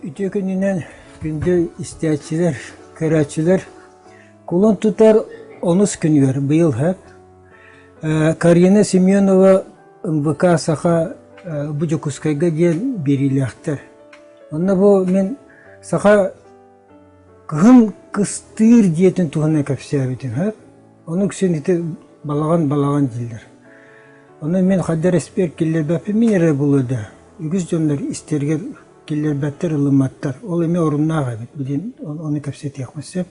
Үтүө күнүнэн күндү истээччилэр, көрөөччүлэр! Кулун тутар онус күнүгэр быйыл сөп Карина Семенова МВК Саха бу Дьокуускайга диэн биэриилээхтэр. Онно бу мин саха кыһын кыстыыр дьиэтин туһунан кэпсээбитим сөп. Ону үксүн ити балаҕан балаҕан дииллэр. Ону мин хайдах эспиэр киллэрбэппин мин эрэ буолуо да, үгүс дьоннор истэригэр киллэрбэттэр, ылымматтар. Ол эмиэ оруннаах эбит, билин ону кэпсэтиэхпит сөп.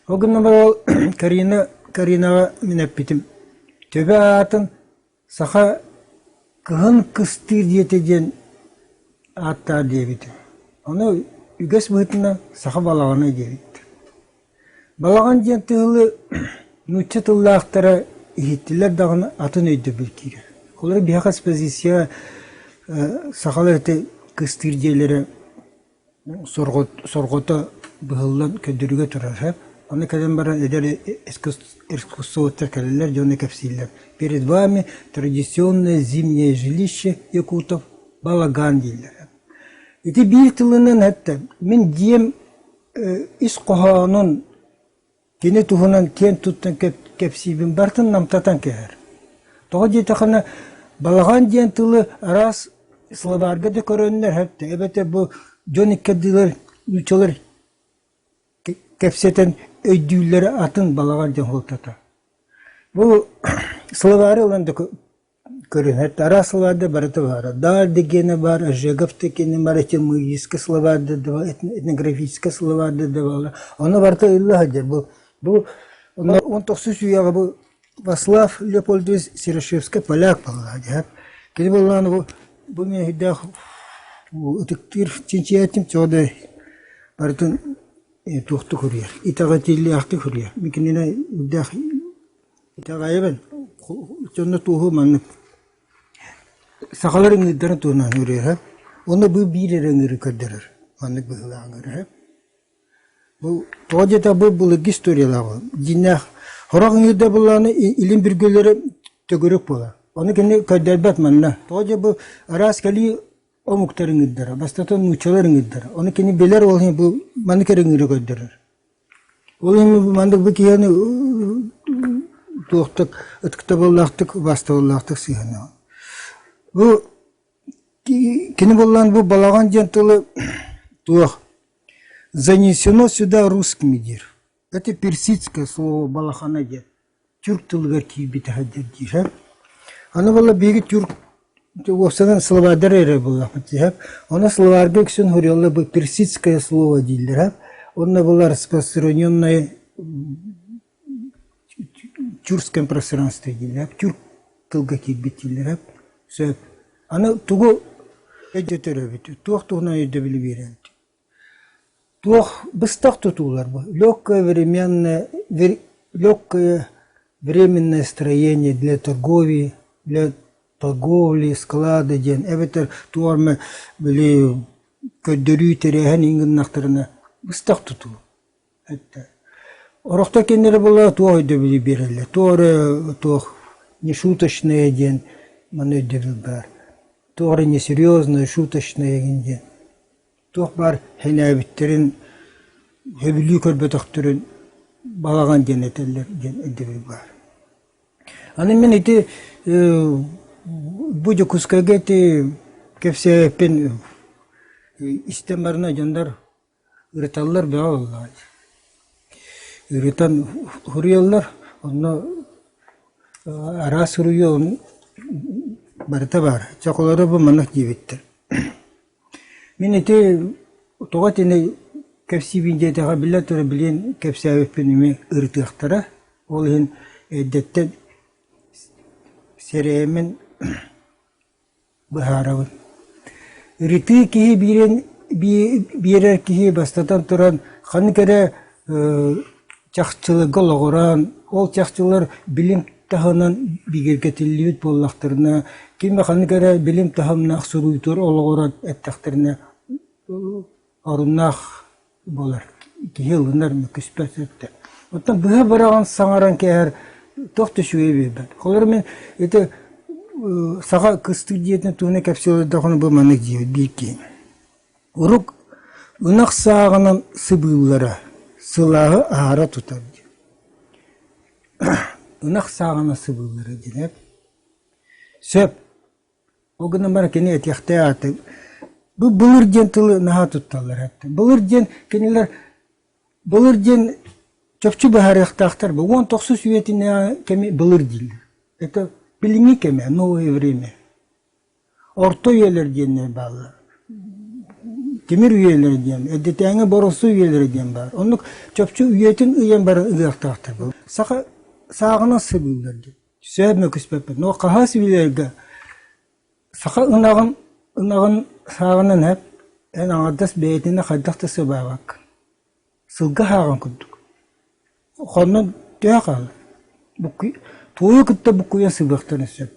Ол гынан баран ол Карина Каринаҕа мин эппитим, төбө аатын саха кыһын кыстыыр диэтэ диэн ааттаар диэбитим. Ону үгэс быһыытынан саха балаҕана диэбиттэр. Балаҕан диэн тылы нуучча тыллаахтара иһиттилэр даҕаны атын өйдөбүл киирэр. Холобур, биһиэхэ экспозиция сахалар ити кыстыыр дьиэлэрэ сорҕото быһыллан көрдөрүүгэ турар сөп. Ону кэлэн баран эдэр экскурсоводтар кэлэллэр, дьону кэпсииллэр. Перед вами традиционное зимнее жилище якутов балаган дииллэр. Ити биир тылынан эттэ, мин дьиэм ис хоһоонун кини туһунан киэн туттан кэпсиибин барытын намтатан кэһэр. Тоҕо диэтэххинэ, балаҕан диэн тылы араас словарга да көрөннөр эбэтэр эбэтэр бу дьон иккэрдилэр нууччалар кэпсэтэн өйдүүллэрэ атын балаҕан диэн суолтата. Бу словары ылан да Көрүҥэр араас словарда барыта баара. Дааль дэгиэнэ баар, Ожегов дэгиэнэ баар, этимологическай словарда да этнографическай словарда да бааллар. Ону барыта ылла сылдьар. Бу бу 19 үйэҕэ бу Васлав Леопольдович Серошевскай поляк буолла дьэ. Кини буоллаҕына бу бу миэһирдээх ытыктыыр чинчийээччим чоҕо да барытын туохтук суруйар, итэҕэтиилээхтик суруйар. Мин кинини үрдээх Итэҕэйэбин, дьонно туоһу маннык сахалар ыҥыырдарын туһунан ырыаһа, уонна бу биир эрэ ыҥыыры көрдөрөр, маннык быһыылаах ыҥыыры. Бу тоҕо диэтэх бу былыргы историялаах дьиҥнээх сорох ыҥыырдар буоллаҕына илин бүргэлэрэ төгүрүк буолар. Ону кини көрдөрбөт манна. Тоҕо диэ бу араас кэлии омуктар ыҥыырдара, бастатан нууччалар ыҥыырдара. Ону кини билэр ол иһин бу маннык эрэ ыҥыыры көрдөрөр. Ол иһин маннык бу киһини туохтук ытыктабыллаахтык, убаастабыллаахтык сыһыаннаһан. Бу кини буоллаан бу балаҕан диэн тылы туох занесено сюда русскими диир. Это персидское слово балахана диэн. Тюрк тылыгар киирбитэ сылдьар диир. Аны буолла биһиги тюрк уопсайынан словардар эрэ буоллахпыт дии. Ону словарга үксүн суруйаллар бу персидское слово дииллэр. Онно была распространенное тюркском пространстве дииллэр. Тюрк тылга киирбит дииллэр. Сөп. Аны тугу өйдөтөр эбит, туох туһунан өйдөбүлү биэрэр Туох быстах тутуулар бу легкое временное легкое временное строение для торговли, для торговли, склада диэн эбэтэр туох эмэ били көрдөрүү тэрээһин гыннахтарына быстах тутуу. Орохтор кинилэри буолла туох өйдөбүлү биэрэллэр, туох эрэ туох нешуточное диэн манна өйдөбүл баар. Туох эрэ несерьезное, шуточное эҥин диэн. Туох баар сэнээбиттэрин, сөбүлүү көрбөтөхтөрүн балаҕан диэн этэллэр диэн өйдөбүл баар. Аны мин ити бу Дьокуускайга ити кэпсээбиппин истэн баран дьоннор ырыталлар бөҕө буоллаҕа дии. Ырытан суруйаллар, онно араас суруйуу барыта баар. Чоколоро бу маннык диэбиттэр. Мин ити тоҕо итини кэпсиибин диэтэххэ, биллэн турар, билигин кэпсээбиппин эмиэ ырытыахтара. Ол иһин эрдэттэн сэрэйэммин быһаарабын. Ырытыы киһи биирин биэрэр киһи бастатан туран ханнык эрэ чахчыларга олоҕуран, ол чахчылар билим таһынан бигэргэтиллибит буоллахтарына, ким да ханнык эрэ билим таһымнаах суруйуутугар олоҕуран эттэхтэринэ оруннаах буолар, киһи ылынар, мөккүспэт эбитэ. Оттон быһа быраҕан саҥаран кээһэр туох да үчүгэйи биэрбэт. Холобур мин ити саха кыстык дьиэтин туһунан кэпсии олордохпуна бу маннык диэбит биир киһи. Урук. Ынах сааҕынан сыбыыллара, сылааһы аһара тутар диэн. Ынах сааҕынан сыбыыллара диэн эп. Сөп. Ол гынан баран кини этиэхтээх аата бу былыр диэн тылы наһаа тутталлар этэ. Былыр диэн кинилэр былыр диэн чопчу быһаарыахтаахтар бу 19 үйэтинээҕи кэми былыр дииллэр. Это билиҥҥи кэмэ, новое время. Орто үйэлэр диэннэр бааллар. Тимир үйэлэрэ диэн, эрдэтээҥи боросу үйэлэрэ диэн баар. Оннук чопчу үйэтин ыйан баран ыһыахтаахтар. Саха сааҕынан сыбыыллар диэн. Сөп мөкүспэппин. Но хаһаас үйэлэргэ саха ынаҕын ынаҕын сааҕынан эп эн аҥардас бэйэтинэ хайдах да сыбаабаккын. Сылгы һааҕын курдук. Хоннон төһө хаалар? Туойу кытта буккуйан сыбыахтарын сөп.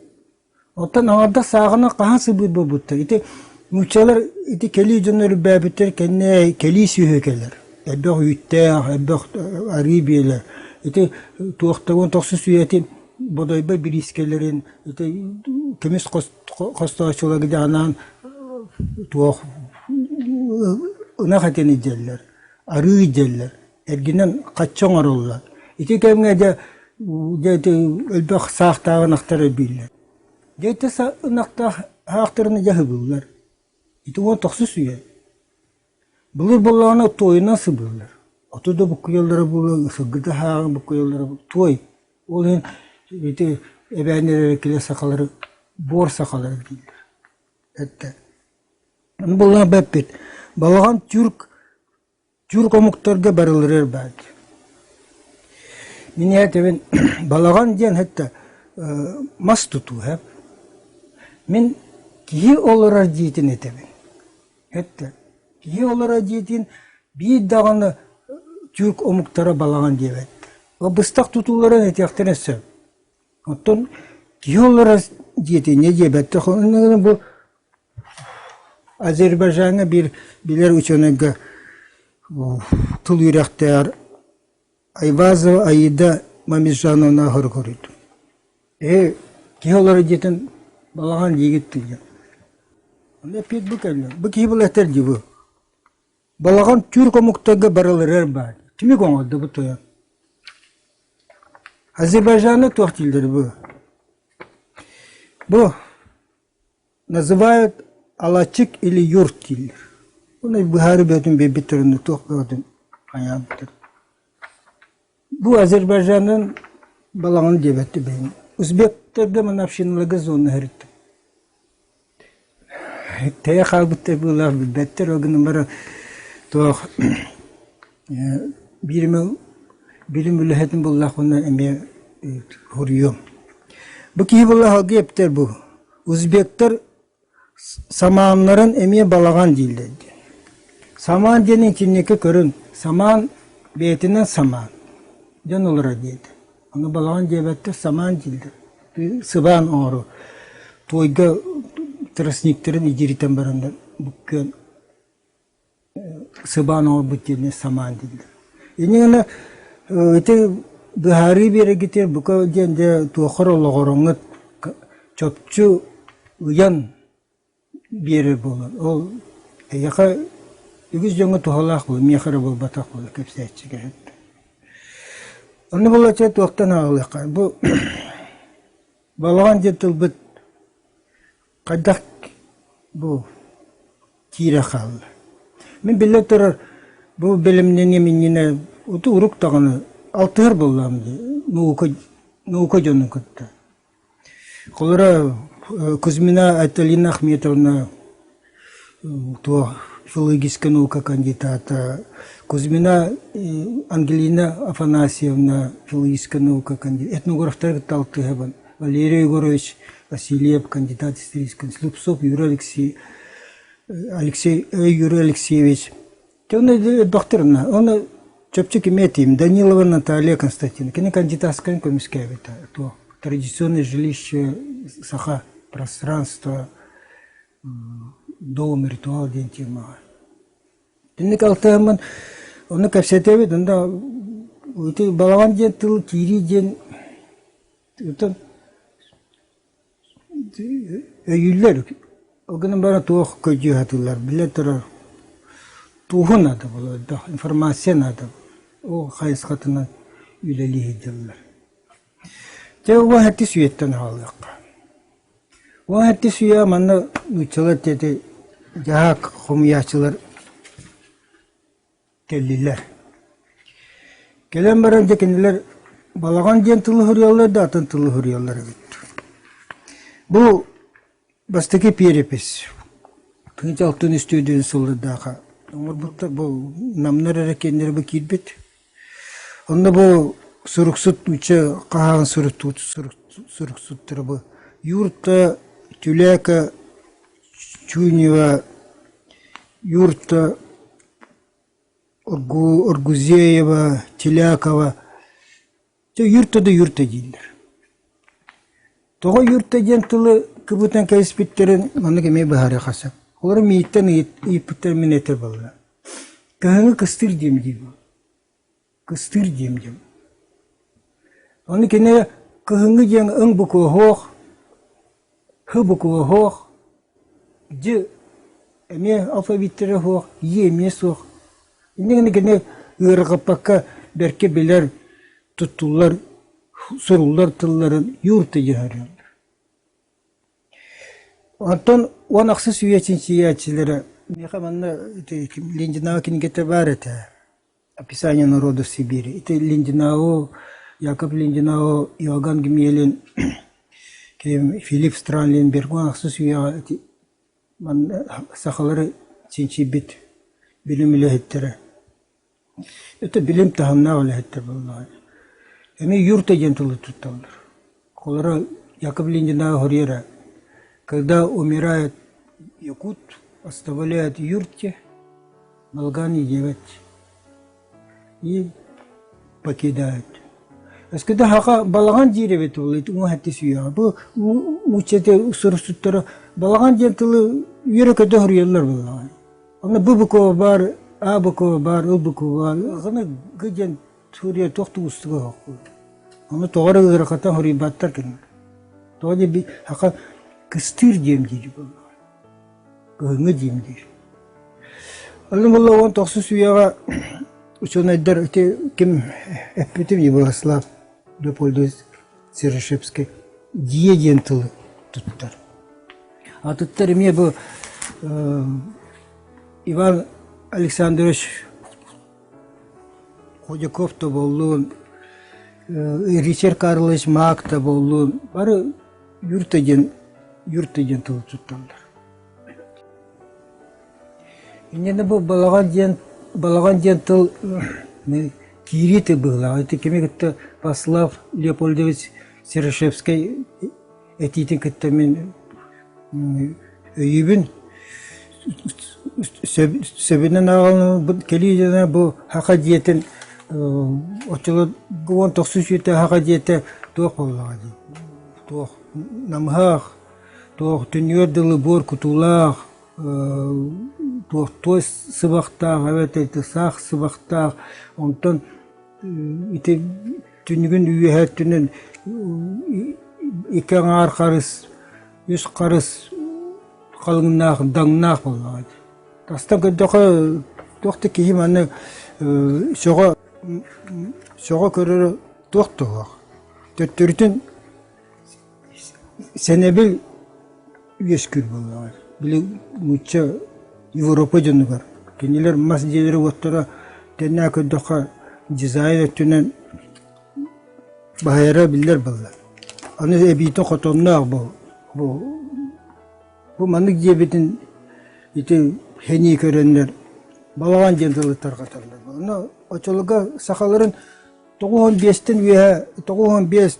Оттон аҥардас сааҕынан хаһан сыбыыр буолбуттар? Ити нууччалар ити кэлии дьон өрүбээбиттэр кэннэ кэлии сүөһү кэлэр. Элбэх үүттээх, элбэх арыы биэлэр. Ити туохтарын тохсус үйэтин Бодойбо бириискэлэрин ити көмүс хостооччуларга анаан туох ынах этин илдьэллэр, арыы илдьэллэр, эргинэн хачча оҥороллор. Ити кэмҥэ дьэ дьэ ити элбэх саахтаах ынахтар элбииллэр. Дьэ ити ынахтаах саахтарына дьэ ыһыбыллар. Ити 19 үйэ. Былыр буоллаҕына туойунан сыбыыллар. Оту да буккуйаллара буолуо, сылгы да һааҕын буккуйаллара буолуо. Туой. Ол иһин ити эбээннэр эрэ кэлэ сахалары буор сахалара дииллэр. Этэ. Ону буоллаҕына бэппит. Балаҕан тюрк тюрк омуктарга барыларыгар баар дии. Мин этэбин балаҕан диэн хэтта мас тутуу һэп. Мин киһи олорор дьиэтин этэбин. Эттэ киһи олорор дьиэтин биир даҕаны тюрк омуктара балаҕан диэбэттэр. Быстах тутууларын этиэхтэрин сөп. Оттон киһи олорор дьиэтин инньэ диэбэттэр. Бу Азербайджаҥҥа биир билэр учуонайга тыл үөрэхтээҕэр Айвазова Аида Мамиджановна хоруйдум. Ээ, киһи олорор дьиэтин балаҕан диигит диэн. Онно эппиэт бу кэллэ. Бу киһи был этэр дии бу. Балаҕан түүр омуктарга барыларыгар баар. Түмүк оҥордо бу тойон. Азербайджаны туох дииллэр бу? Бу называют алачик или юрт дииллэр. Оны быһаары бөтүн биэрбиттэр туох бөҕөтүн хайаабыттар. Бу Азербайджанын балаҕан диэбэттэр бэйэм. Узбектарга маны общиналарга зона иһириттим. Тэйэ хаалбыттар быылаах билбэттэр, ол гынан баран туох биирим билим үлэһитин буллахпына эмиэ хоруйуом. Бу киһи буолла салгыы эптэр бу. Узбектар Самааннарын эмиэ балаҕан дииллэр диэн. Самаан диэн итинникэ көрүҥ, самаан бэйэтинэн самаан дьон олорор диэтэ. Ону балаҕан диэбэттэр, самаан дииллэр. Сыбаан оҥору туойга тростниктарын идьиритэн бараннар буккуйан сыбаан оҥорбут диэни самаан дииллэр. Инньэ гына ити быһаарыы биэрэргитигэр бука диэн дьэ туоххар олоҕуроҥҥут чопчу ыйан биэрэр буолан ол эйиэхэ үгүс дьоҥҥо туһалаах буолуо миэхэ эрэ буолбатах буолуо кэпсээччигэ. Онно буоллаччы туохтан ааҕылыахха бу балаҕан диэн тылбыт хайдах бу киирэ хаалла. Мин биллэн турар, бу бэлэмнэниэм иннинэ уту урук даҕаны алтыһар буоллаҕым дии наука, наука дьонун кытта. Холобура, Кузьмина Айталина Ахметовна туох филологическай наука кандидата, Кузьмина Ангелина Афанасьевна филологическай наука кандидата, этнографтары кытта алтыһабын. Валерий Егорович Васильев, кандидат исторических, Слепцов Юрий Алексей, Алексей Юрий Алексеевич. Оны элбэхтэр Оны чопчу кими этиим? Данилова Наталья Константиновна. Кини кандидатскайын көмүскээбит. Традиционное жилище саха пространство дом ритуал диэн темаҕа. Итинник алтыһаммын ону кэпсэтэбит, онно ити балаҕан диэн тыл киирии диэн Оттон өйүүллэр, ол гынан баран туох көдьүүһэ атыылар, биллэн турар, Туоһу наада буолар, элбэх информация наада. Ол хайысхатынан үлэлии сылдьаллар. Дьэ, уон сэттис үйэттэн аҕалыахха. 17 үйэ манна нууччалар диэти дьаһаак хомуйааччылар кэллилэр. Кэлэн баран дьэ кинилэр балаҕан диэн тылы суруйаллар да атын тылы суруйаллар эбит. Бу бастакы перепись 1603 сыллардаахха оҥорбуттар бу намнар эрэ киэннэрэ бу киирбит. Онно бу суруксут нуучча хаһааҕын суруктуут суруксуттара бу Юрта, Түлээкэ, Чунева, Юрта, Оргузеева, Телякова Дьэ юрта да юрта дииллэр. Тоҕо юрта диэн тылы кыбытан кэбиспиттэрин маннык эмиэ быһаарыахха сөп. Олору мииттэн ыйыппыттар мин этэр буолла. Кыһыҥҥы кыстыыр диэм диибин. Кыстыыр диэм диэм. Ону кини кыһыҥҥы диэн ыҥ букуоһуох, һы букуоһуох, дьи эмиэ алфавиттара суох, йи эмиэ суох. Инньэ гына кини ыарырҕаппакка бэркэ билэр, туттуллар, суруллар тылларын юрта дьаһарыаллар. Онтон 16 үйэ чинчийээччилэрэ миэхэ манна ити Линдинава кинигэтэ баар этэ «Описание народов Сибири». Ити Линдинау, Яков Линдинау, Иоганн Гмелин, Филипп Странленберг 16 үйэҕэ ити манна сахалары чинчийбит билим үлэһиттэрэ. Это билим таһымнаах үлэһиттэр буоллаҕа. Эмиэ юрта диэн тылы тутталлар. Холоро Яков Линдинаа хоруйара «Когда умирает якут, оставляет юрте, балган и девать и покидает». Өскөтө хаха балаҕан диир эбит буолла уҥа сэттис үйэҕэ. Бу нуучча суруксуттара балаҕан диэн тылы үөрэ-көтө хоруйаллар буоллаҕа. Онно Б буква баар, А буква баар, Ы буква баар. Аны Г диэн суруйар туох да уустуга суох. Ону тоҕо эрэ ыарахаттан суруйбаттар кинилэр. Тоҕо диэн саха кыстыыр диэм диир буоллаҕа. Кыһыҥҥы диэм диир. Онно буолла 19 үйэҕэ учуонайдар ити ким эппитим Ярослав Леопольдович Серошевский дьиэ диэн тылы туттар. Атыттар эмиэ бу Иван Александрович Ходяков да буоллун, Ричард Карлович Маак да буоллун, бары юрта диэн юрта диэн тылы тутталлар. Инньэ бу балаҕан диэн балаҕан диэн тыл киирии тыл быһыылаах. Ити кими кытта Послав Леопольдович Серошевскай этиитин кытта мин өйүүбүн. Сөбүнэн ааҕыллыбыт кэлии дьоно бу саха дьиэтин оччолорго 19 үйэтэ саха дьиэтэ туох буоллаҕа дии туох намыһах туох түннүгэр дылы буор кутуулаах туох туос сыбахтаах эбэтэр саах сыбахтаах онтон ити түннүгүн үөһэ өттүнэн икки аҥаар харыс, үс харыс халыҥнаах, даҥнаах буоллаҕа дии. Тастан көрдөххө туох да киһи манна сөҕө сөҕө көрөрө туох да суох. Төттөрүтүн Сэнэбил үөскүүр буоллаҕа. Били нуучча Европа дьонугар кинилэр мас дьиэлэрэ-уоттара тэннээх көрдөххө дизайн өттүнэн баһыйара биллэр буолла. Аны эбиитэ хотонноох бу бу бу маннык дьиэбитин ити сэнии көрөннөр балаҕан диэн тылы тарҕаталлар. Онно оччолорго сахаларын 95-тэн үөһэ 95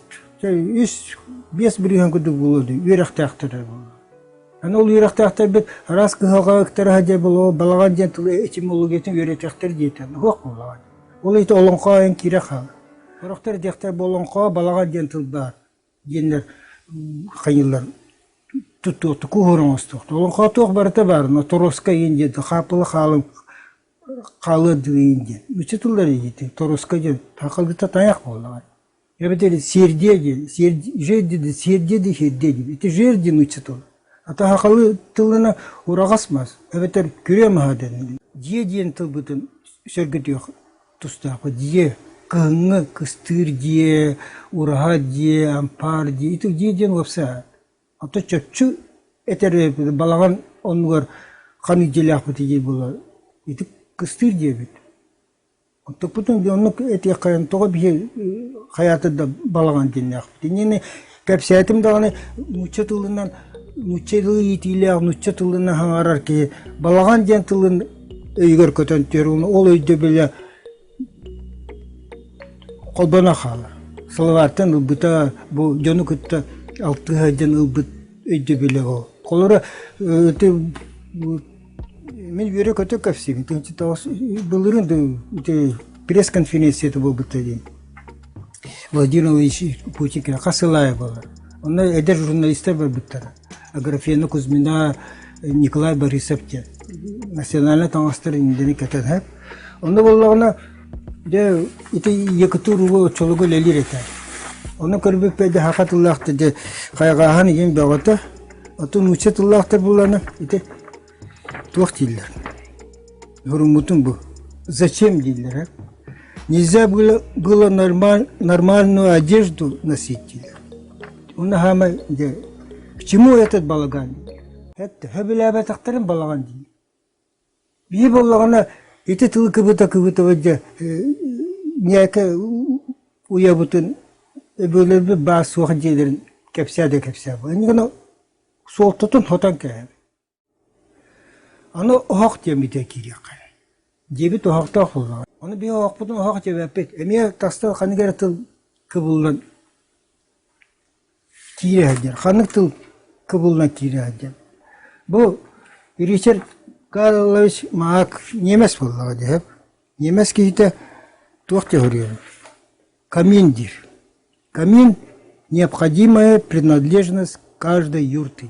үс биэс бүрүөһүн курдук буолуо дуу үөрэхтээхтэрэ буолуо. Аны ол үөрэхтээхтэрбит араас кыһалҕа ыктара дьэ буолуо балаҕан диэн тылы этимологиятын үөрэтиэхтэр диэтэ суох буоллаҕа. Ол ити олоҥхо айан киирэ хаалар. Сорохтор диэхтэр бу олоҥхо балаҕан диэн тыл баар диэннэр хайыыллар туттуохтук куһур оҥостуохтук. Олоҥхо туох барыта баар, но торуоска иин диэн хааппыла хаалыҥ хаалыа дыйын диэн. Үчү тыллар ити торуска диэн сахалыыта тайах буоллаҕа. Эбэтэр сиэрдиэ диэн, жерди сиэрдиэ да сиэрдиэ диэн. Ити жерди нуучча тыл. Ата сахалыы тылына ураҕас мас, эбэтэр күрүө маһа диэн. Дьиэ диэн тылбытын сөргүтүөх тустаахпыт. Дьиэ, кыһыҥҥы кыстыыр дьиэ, ураһа дьиэ, ампаар дьиэ. Ити дьиэ диэн уопсай. Оттон чопчу этэр балаҕан оннугар ханнык дьиэлээхпит дии буолар. Ити кыстыыр дьиэбит. Онтукпутун оннук этиэххэйин тоҕо биһи хайаата да балаҕан диэннээхпит. Инньэни кэпсээтим даҕаны нуучча тылынан нууччалыы иитиилээх нуучча тылынан саҥарар киһи балаҕан диэн тылын өйүгэр көтөн түһэр уонна ол өйдөбүлэ холбоно хаалар. Словартан ылбыта бу дьону кытта алтыһа сылдьан ылбыт өйдөбүлэ ол. Холобура ити Мин үөрэ-көтө кэпсиибин. Былырыын да ити пресс-конференцията буолбута дии. Владимир Ильич Путин хас сыл аайы буолар. Онно эдэр журналистар барбыттара. Аграфена Кузьмина, Николай Борисов диэн национальнай таҥастар иннилэрин кэтэн Онно буоллаҕына дьэ ити Якутур угу оччолорго үлэлиир этэ. Ону көрбүппэр дьэ саха тыллаахтар дьэ хайҕааһын игин бөҕөтө. Оттон нуучча тыллаахтар буоллаҕына ити туох дииллэр? Уруммутун бу. Зачем дииллэр, а? Нельзя было, было нормаль, нормальную одежду носить дииллэр. Уонна хаамай дьэ к чему этот балаган? Это сөбүлээбэтэхтэрин балаҕан диир. Биир буоллаҕына ити тылы кыбыта-кыбыта дьэ ньээкэ уйабытын өбүгэлэрбит баар суох дьиэлэрин кэпсээ да кэпсээ. Инньэ гынан суолтатын хотон кээһэбит. Аны оһох диэммитэ киириэххэ. Дьиэбит оһохтоох буоллаҕа. Ону биһи оһохпутун оһох диэбэппит. Эмиэ тастан ханнык эрэ тыл кыбыллан киирэ сылдьар. Ханнык тыл кыбыллан киирэ сылдьар. Бу Ричард Карлович Маак ньиэмэс буоллаҕа дии. Ньиэмэс киһитэ туох диэн суруйар? Камин диир. Камин – необходимая принадлежность каждой юрты.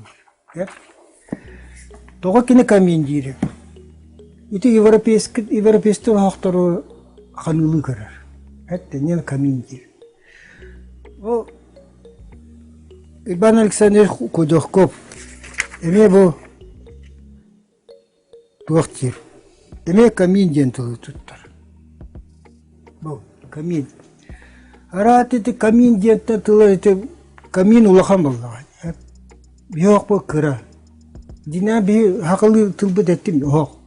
Тоҕо кини камин диирий? Ити европейский европейскай оһохтору ханыылыы көрөр. Эттэнньэн камин диир. Ол Иван Александрович Кудохков эмиэ бу Туох диир? Эмиэ камин диэн тылы туттар. Бу камин. Араат ити камин диэнтэн тыла ити камин улахан буоллаҕа. Биһи оһохпут кыра. Дьиҥэ биһи сахалыы тылбыт эттим оһох.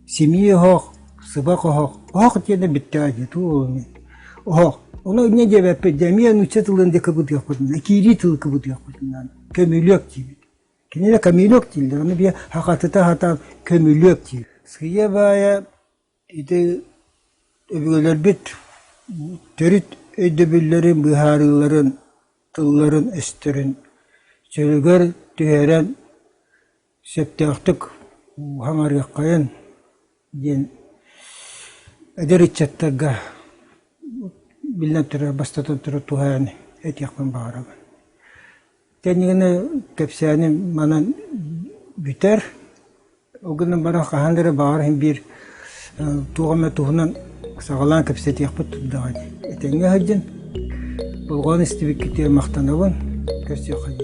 Симии оһох, сыбах оһох. Оһох диэнэ бүттэҕэ дии туох олоруй. Оһох. Ону инньэ диэбэппит дьэ эмиэ нуучча тылын диэки кыбытыахпытын, киирии тылы кыбытыахпытын көмүлүөк диибит. Кинилэр көмүлүөк дииллэр, ону биһи хахатыта сатаан көмүлүөк диир. Сыыйа баайа ити өбүгэлэрбит төрүт өйдөбүллэрин, быһаарыыларын, тылларын-өстөрүн чөлүгэр түһэрэн сөптөөхтүк хаҥарыаххайын диэн эдэр ыччаттарга биллэн турар, бастатан турар туһаайан этиэхпин баҕарабын. Кэннигинэ кэпсээним манан бүтэр. Ол гынан баран хаһан эрэ баҕар иһин биир туох эмэ туһунан саҕалаан кэпсэтиэхпит турдаҕа дии. Этэҥҥэ сылдьын, болҕойон истибиккитигэр махтанабын. Көрсүөххэ диэри.